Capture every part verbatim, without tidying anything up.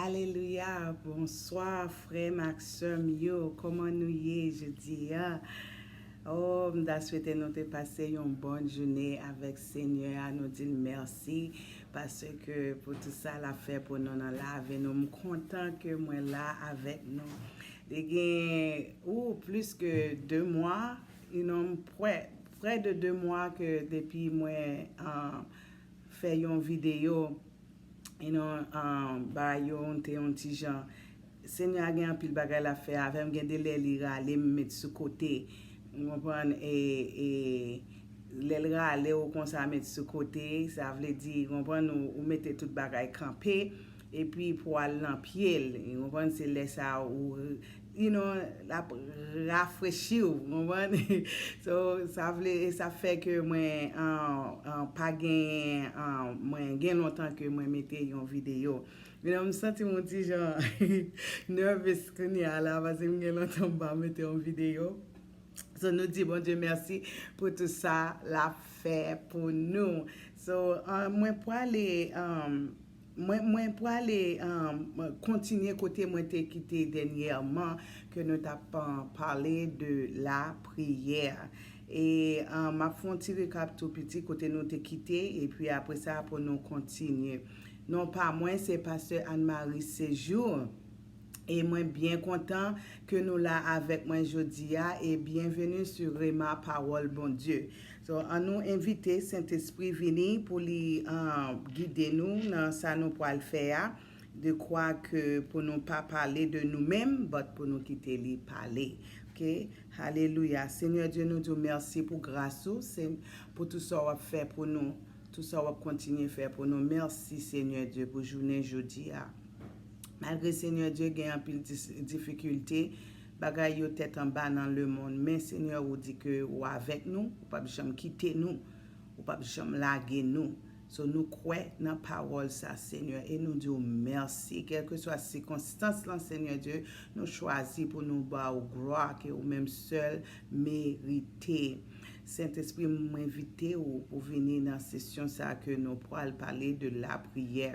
Alelouya, bonswa frè m ak sè m yo, kòman nou ye jodi a? Oh, m ta swete nou te pase yon bòn jounen avèk Senyè a, nou di l mèsi, paske pou tout sa l ap fè pou nou nan lavi nou, m kontan ke mwen la avèk nou. Li gen, ou, plis ke de mwa, you know, m prè, prè de de mwa ke depi mwen uh, fè yon videyo, you know, um, ba yo, m te yon ti jan. Senyè a gen anpil bagay l ap fè avè m. Gen de lè li rale m met sou kote. Ou konprann? E, e lè l rale w konsa met sou kote, sa vle di, ou konprann, ou, ou mete tout bagay kanpe, epi pou al nan pye l. Ou konprann? Se lè sa ou, you know, l ap rafrechi w, ou konprann? So, sa vle, sa fè ke mwen uh, uh, pa gen, uh, mwen gen lontan ke mwen mete yon videyo. You know, m santi m yon ti jan nervous kounye a la, paske m gen lontan m pa mete yon videyo. So, nou di Bondye mèsi pou tout sa l ap fè pou nou. So, uh, mwen prale, um, mwen, mwen prale um, kontinye kote mwen te kite dènyèman, ke nou t ap uh, pale de lapriyè. E uh, m ap fè yon ti rekap tou piti kote nou te kite, epi apre sa pou nou kontinye. Non pa mwen, se pastè Anne Marie Séjour. E mwen byen kontan ke nou la avèk mwen jodi a, e byenveni sou Rema Pawòl Bondye. So, an nou envite Sentespri vini pou li uh, gide nou nan sa nou pral fè a. De kwa ke pou nou pa pale de nou menm, but pou nou kite li pale. Ok? Alelouya. Senyè Dye, nou di w mèsi pou gras ou, se pou tout sa w ap fè pou nou, tout sa w ap kontinye fè pou nou. Mèsi, Senyè Dye, pou jounen jodi a. Malgre, Senyè Dye, gen anpil dis- difikilte, bagay yo tèt anba nan lemonn, men, Senyè, ou di ke ou avèk nou, ou p ap janm kite nou, ou p ap janm lage nou. So, nou kwè nan pawòl sa, Senyè, e nou di w mèsi. Kèlkeswa sikonstans lan, Senyè Dye, nou chwazi pou nou ba ou glwa ke ou menm sèl merite. Sentespri, mwen envite ou pou vini nan sesyon sa ke nou pral pale de lapriyè.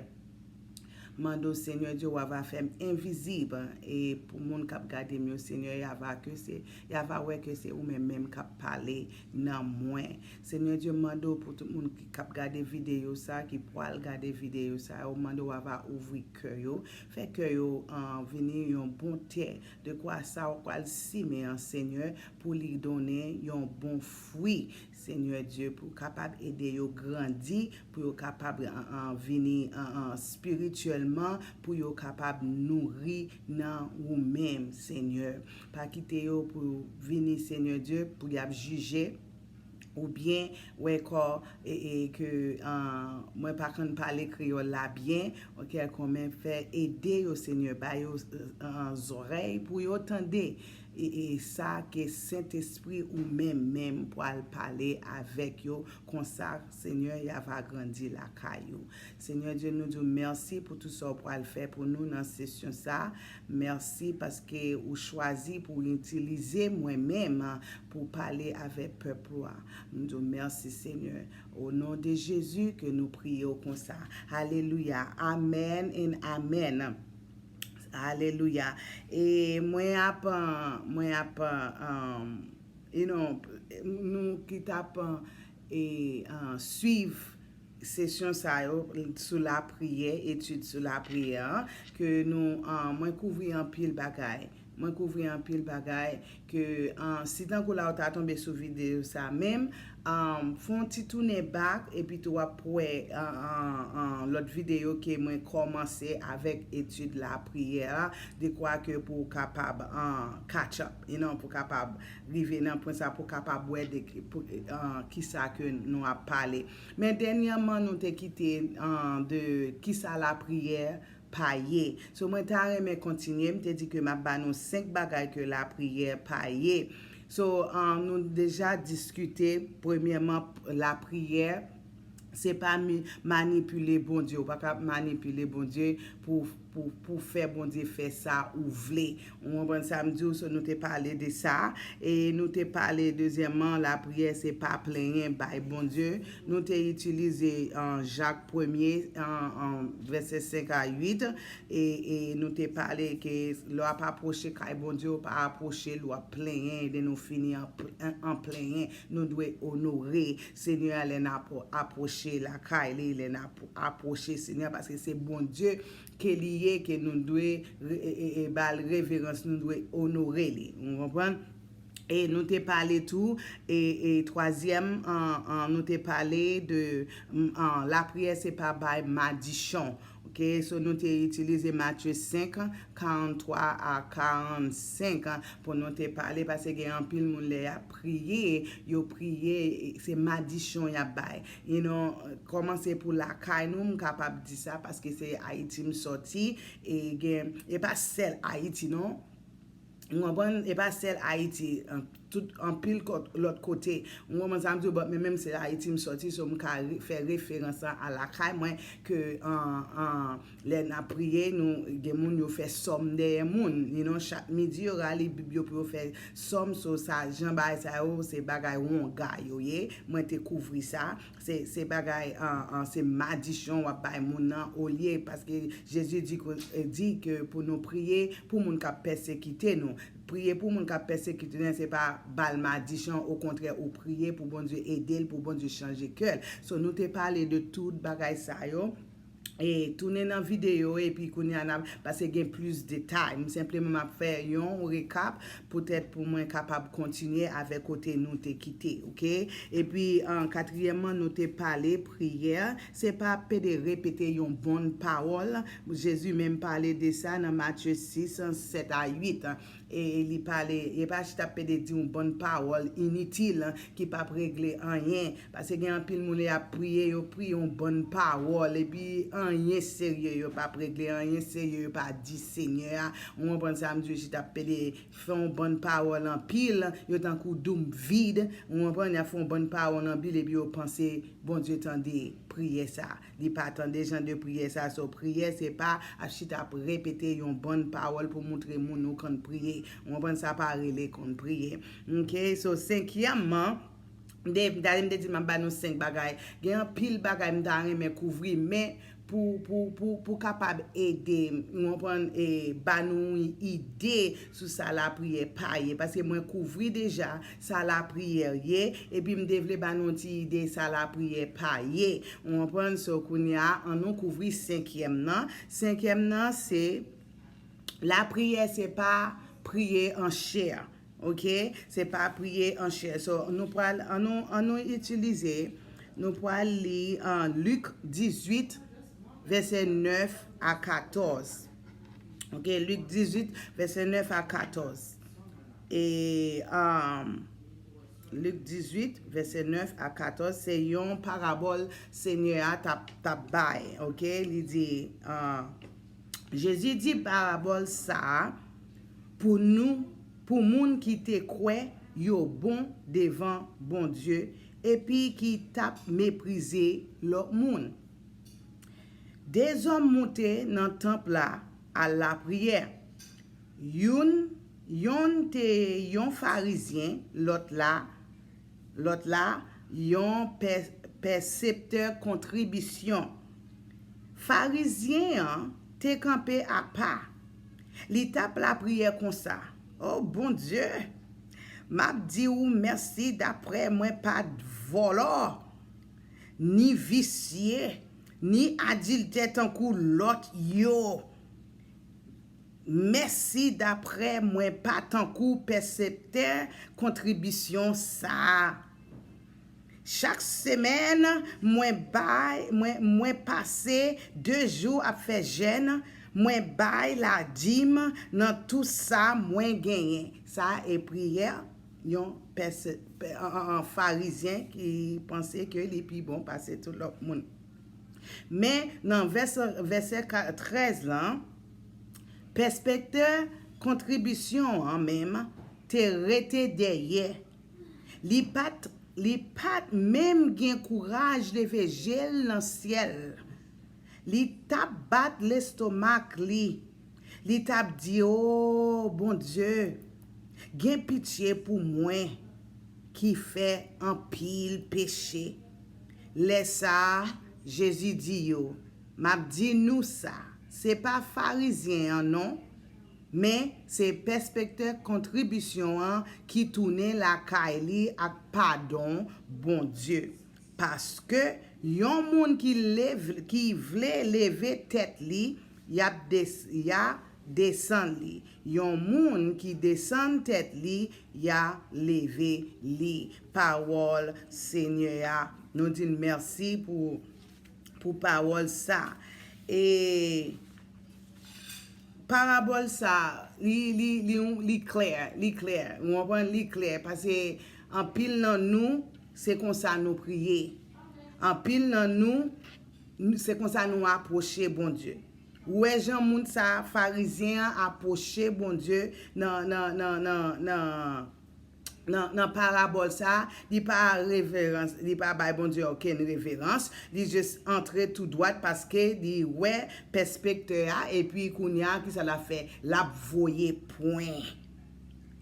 Mande w, Senyè Dye, w ava fè m envizib. E pou moun k ap gade m yo, Senyè, y ava ke se, y ava wè ke se ou menm menm k ap pale nan mwen. Senyè Dye, mande w pou tout moun ki k ap gade videyo sa, ki pral gade videyo sa yo, mande w ava ouvri kè yo, fè kè yo uh, vini yon bon tè. De kwa sa w pral simen an, Senyè, pou li donnen yon bon fwi. Senyè Dye, pou kapab ede yo grandi, pou yo kapab an, an, vini an, an, espirityèlman, pou yo kapab nouri nan ou menm, Senyè. Pa kite yo pou vini, Senyè Dye, pou y ap jije, oubyen wè kò e, e ke an, mwen pa konn pale kreyòl la byen, oke, kòman fè ede yo, Senyè, ba yo an, zòrèy pou yo tande. E, e sa ke Sentespri ou menm menm pral pale avèk yo, konsa, Senyè, y ava grandi lakay ou. Senyè Dye, nou di w mèsi pou tout sa w pral fè pou nou nan sesyon sa. Mèsi paske ou chwazi pou w itilize mwen menm pou pale avèk pèp ou a. Nou di w mèsi, Senyè. O non de Jezi ke nou priye w konsa. Alelouya. Amèn and amèn. Alelouya. E mwen ap, uh, mwen ap, uh, um, you know, nou ki t ap, uh, e, uh, swiv sesyon sa yo sou lapriyè, etid sou lapriyè, an, ke nou, uh, mwen kouvri anpil bagay. Mwen kouvri anpil bagay ke, uh, si tankou la ou ta tonbe sou videyo sa menm, um, fè yon ti tounen bak, epi tou w ap wè, uh, uh, uh, lòt videyo ke mwen kòmanse avèk etid lapriyè a, dekwa ke pou w kapab, uh, catch up, you know, pou w kapab rive nan pwen sa, pou w kapab wè de ki, pou, uh, kisa ke nou ap pale. Men dènyèman, nou te kite, uh, de kisa lapriyè pa ye. So, mwen ta renmen kontinye, m te di ke m ap ba nou senk bagay ke lapriyè pa ye. So, um, nou deja diskite, premyèman, lapriyè, Se pa mi- manipile Bondye. Ou pa ka manipile Bondye pou, pou, pou fè Bondye fè sa ou vle. Ou konprann sa m di w? So, nou te pale de sa. E nou te pale, dezyèmman, lapriyè se pa plenyen bay Bondye. Nou te itilize uh, Jak premye, uh, uh, vèsè senk a uit. E, e nou te pale ke lè w ap apwoche kay Bondye, ou pa apwoche l, w ap plenyen, epi nou fini an, an, an plenyen. Nou dwe onore Senyè a lè n ap apwoche lakay li, lè n ap apwoche Senyè, paske se Bondye ke li ye, ke nou dwe re- e- e- e ba l reverans, nou dwe onore li. Ou konprann? E nou te pale tou, e, e twazyèm, an, an, nou te pale de an, lapriyè se pa bay madichon. Ok, so nou te itilize Matye senk, karannntwa a karannsenk pou nou te pale, paske gen anpil moun lè y ap priye, yo priye, se madichon y ap bay. You know, kòmanse pou lakay nou, m kapab di sa, paske se Ayiti m sòti, e gen, e pa sèl Ayiti non. Ou konprann? E pa sèl Ayiti, an, tout anpil kòt- lòt kote. Ou konprann sa m di w? But men menm se Ayiti m sòti, so m ka re- fè referans lan a lakay mwen, ke an, an, lè n ap priye, nou gen moun yo fè sòm dèyè moun. You know, chak midi yo rale Bib yo pou yo fè sòm. So sa, jan bagay sa yo, se bagay wonga yo ye. Mwen te kouvri sa. Se, se bagay, an, an, se madichon w ap bay moun nan olye, paske Jezi di, di ke pou nou priye pou moun k ap pèsekite nou. Priye pou moun k ap pèsekite nou, se pa ba l madichon, okontrè, ou priye pou Bondye ede l, pou Bondye chanje kè l. So, nou te pale de tout bagay sa yo. E tounen nan videyo, epi kounye a n ap, paske gen plis detay. M senpleman m ap fè yon rekap poutèt pou mwen kapab kontinye avèk kote nou te kite, ok? Epi, an, katriyèmman, nou te pale priyè, se pa pede repete yon bòn pawòl. Jezi menm pale de sa nan Matye sis, sèt a uit. E li pale, e pa chita pede di yon bòn pawòl initil ki p ap regle anyen. Paske gen anpil moun lè y ap priye, yo priye yon bòn pawòl, epi anyen serye yo p ap regle, anyen serye yo pa di Senyè a. Ou konprann sa m di w? Yo chita pede fè yon bòn pawòl anpil, yo tankou doum vid. Ou konprann? Y ap fè yon bòn pawòl anpil, epi yo panse Bondye tande priyè sa. Li pa tande jan de priyè sa. So, priyè se pa ap chita ap repete yon bòn pawòl pou moutre moun ou konn priye. Ou konprann? Sa pa rele konn priye. Ok, so, senkyèmman, m te, m ta di m te di m ap ba nou senk bagay. Gen anpil bagay m ta renmen kouvri, men pou, pou, pou, pou kapab ede, ou konprann, e, ba nou ide sou sa lapriyè pa ye. Paske mwen kouvri deja sa lapriyè ye, epi m te vle ba nou yon ti ide sa lapriyè pa ye. Ou konprann? So, kounye a, an nou kouvri senkyèm nan. Senkyèm nan, se lapriyè, se pa priye an chè. Ok? Se pa priye an chè. So, nou pral, an nou, an nou itilize, nou pral li an Lik dizuit, vèsè nèf a katòz. Ok? Lik dizuit, vèsè nèf a katòz. E, um, Lik dizuit, vèsè nèf a katòz, se yon parabòl Senyè a t ap, t ap bay, ok? Li di, ah, Jezi di parabòl sa a pou nou, pou moun ki te kwè yo bon devan Bondye epi ki t ap meprize lòt moun. De zòm moute nan tanp la al lapriyè. Youn, yonn te yon Farizyen, lòt la, lòt la, yon pè- pèseptè kontribisyon. Farizyen an te kanpe apa. Li t ap lapriyè konsa: O Bondye, m ap di ou mèsi daprè mwen pa t vòlò, ni visye, ni adiltè tankou lòt yo. Mèsi daprè mwen pa tankou pèseptè kontribisyon sa a. Chak semèn, mwen bay, mwen, mwen pase de jou ap fè jèn, mwen bay ladim nan tou sa mwen genyen. Sa e priyè yon pèse- pè- an- an- an Farizyen ki panse ke li pi bon pase tout lòt moun. Men nan vèsè, vèsè ka- trèz lan, pèseptè kontribisyon an menm te rete dèyè. Li pa t Li pa t menm gen kouraj leve je l nan syèl. Li t ap bat lestomak li. Li t ap di, "O Bondye, gen pitye pou mwen ki fè anpil peche." Lè sa a, Jezi di yo, "M ap di nou sa, se pa Farizyen an non, men se enspektè kontribisyon an ki tounen lakay li ak padon Bondye. Paske yon moun ki lev, ki vle leve tèt li, y ap des, y a desann li. Yon moun ki desann tèt li, y a leve li." Pawòl Senyè a. Nou di l mèsi pou, pou pawòl sa. E parabòl sa, li, li, li, li klè, li klè. Ou konprann? Li klè, paske anpil nan nou, se konsa nou priye. Anpil nan nou, se konsa nou apwoche Bondye. Ou wè jan moun sa, Farizyen an, apwoche Bondye nan, nan, nan, nan, nan, nan, nan parabòl sa, li pa reverans, li pa bay Bondye okenn reverans, li jis antre tou dwat paske li wè enspektè a, epi kounye a, kisa l ap fè? L ap voye pwen.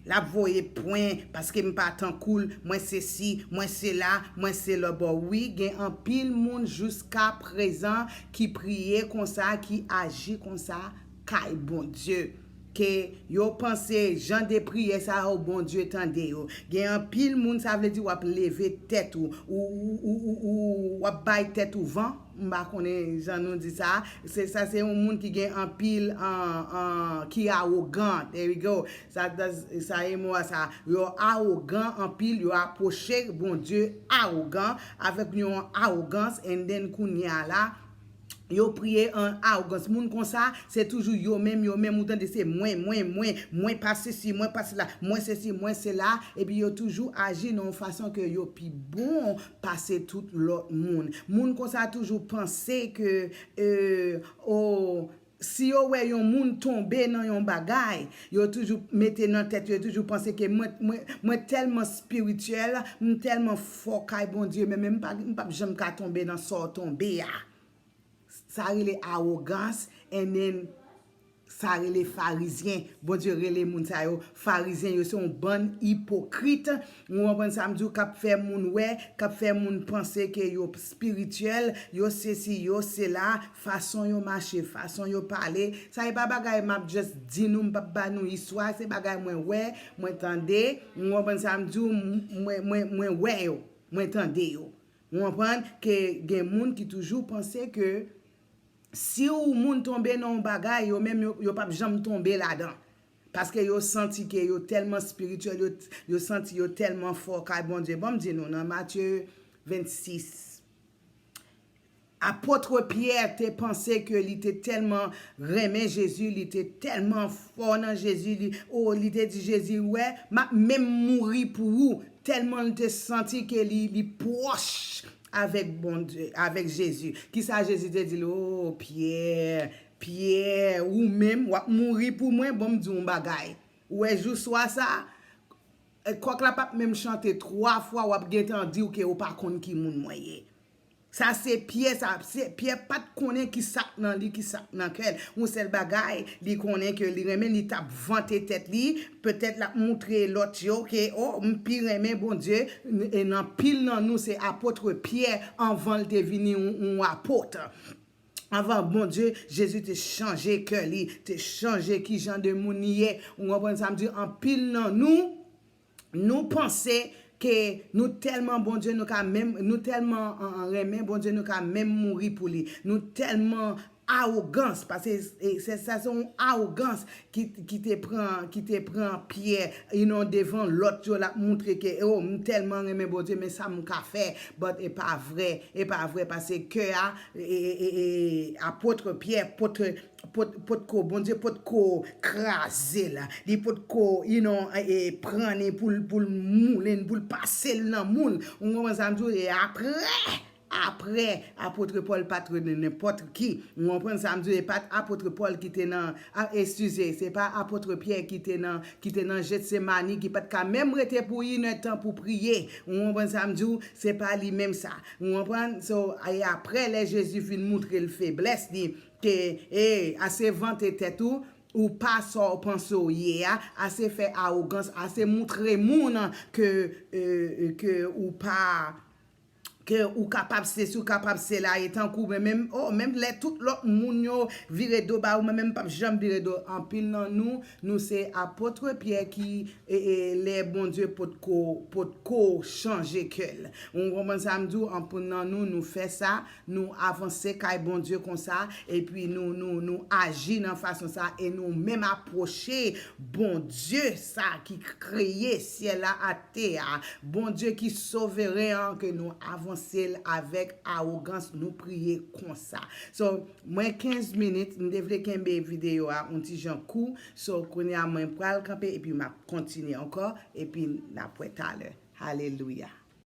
L ap voye pwen, paske m pa tankou l, mwen sesi, mwen sela, mwen se lòbò. Wi, gen anpil moun jiska prezan ki priye konsa, ki aji konsa kay Bondye. Ke yo panse jan de priyè sa yo, Bondye tande yo. Gen anpil moun, sa vle di w ap leve tèt ou, ou, ou, ou, ou, ou w ap bay tèt ou van. M pa konnen jan nou di sa. Se, sa se yon moun ki gen anpil, an, an, ki awogan. There we go. Sa, sa, sa e mo a sa. Yo awogan anpil, yo apwoche Bondye awogan, avèk yon awogans, and then kounye a la, yo priye an awogans. Moun konsa, se toujou yo menm, yo menm, ou tande se mwen, mwen, mwen, mwen pa sesi, mwen pa sela, mwen sesi, mwen sela, epi yo toujou aji nan yon fason ke yo pi bon pase tout lòt moun. Moun konsa toujou panse ke, e, o, si yo wè yon moun tonbe nan yon bagay, yo toujou mete nan tèt yo, yo toujou panse ke mwen, mwen, mwen tèlman espirityèl, m tèlman fò kay Bondye, men, men m pa, m p ap janm ka tonbe nan sa w tonbe a. Sa rele awogans, and then sa rele farizyen. Bondye rele moun sa yo farizyen, yo se yon bann ipokrit. Ou konprann sa m di w, k ap fè moun wè, k ap fè moun panse ke yo espirityèl, yo sesi, yo sela, fason yo mache, fason yo pale. Sa e pa bagay m ap just di nou, m p ap ba nou istwa, se bagay mwen wè, mwen tande. Ou konprann sa m di w, m, mwen, mwen, mwen wè yo, mwen tande yo. Ou konprann ke gen moun ki toujou panse ke si yon moun tonbe nan yon bagay, yo menm yo, yo p ap janm tonbe ladan. Paske yo santi ke yo tèlman espirityèl, yo, yo santi yo tèlman fò kay Bondye. Ban m di nou, nan Matye vennsis, apot Pyè te panse ke li te tèlman renmen Jezi, li te tèlman fò nan Jezi, li, o, li te di Jezi, "Wè, m ap menm mouri pou ou." Tèlman li te santi ke li, li pwòch avèk Bondye, avèk Jezi. Kisa Jezi te di l? "O, Pyè, Pyè, ou menm, w ap mouri pou mwen, ban m di w yon bagay. Ou wè jou swa sa, e, kòk la p ap menm chante twa fwa, w ap gentan di w ke ou pa konn ki moun mwen ye." Sa se Pyè, sa, se, Pyè pa t konnen ki sa k nan li, ki sa k nan kè l. Yon sèl bagay, li konnen ke li renmen, li t ap vante tèt li, petèt l ap moutre lòt yo ke, o, m pi renmen Bondye, n-, e nan pil nan nou, se apot Pyè, anvan l te vini yon, yon apot. Anvan Bondye, Jezi te chanje kè li, te chanje ki jan de moun li ye. Ou konprann sa m di? Anpil nan nou, nou panse ke nou tèlman Bondye, nou ka menm, nou tèlman, an, an, renmen Bondye, nou ka menm mouri pou li. Nou tèlman awogans, paske, e, se, sa se yon awogans ki, ki te pran, ki te pran Pyè, you know, devan lòt yo, l ap moutre ke, o, m tèlman renmen Bondye, men sa m ka fè, but e pa vre, e pa vre, paske kè a, e, e, e, e, apot Pyè, pot, pot, potko, Bondye potko kraze l, li potko, you know, e, e, pran li pou l, pou l moulen, pou l pase l nan moun, ou konprann sa m di w, e apre, Apre, apot Pòl pa t rele nenpòt ki. Ou konprann sa m di w? E pa t apot Pòl ki te nan, a, eskize, se pa apot Pyè ki te nan, ki te nan Jetsemani, ki pa t ka menm rete pou inèdtan pou priye. Ou konprann sa m di w? Se pa li menm sa. Ou konprann? So, e apre, lè Jezi vin moutre l feblès li, ke, e, ase vante tèt ou, ou pa sa w panse w ye a, ase fè awogans, ase moutre moun ke, e, ke ou pa, ke ou kapab sesi, ou kapab sela, e tankou mwen menm, oh, menm lè tout lòt moun yo vire do ba ou, mwen menm m p ap janm vire do. Anpil nan nou, nou se apot Pyè ki, e, e, lè Bondye potko, potko chanje kè l. Ou konprann sa m di w? Anpil nan nou, nou fè sa, nou avanse kay Bondye konsa, epi nou, nou, nou aji nan fason sa, e nou menm apwoche Bondye sa ki kreye syèl la ak tè a, Bondye ki soveren an, ke nou avanse l avèk awogans, nou priye konsa. So, mwen kenz minit, m te vle kenbe videyo a yon ti jan kou, so, kounye a mwen pral kanpe, epi m ap kontinye ankò, epi n ap wè talè. Alelouya.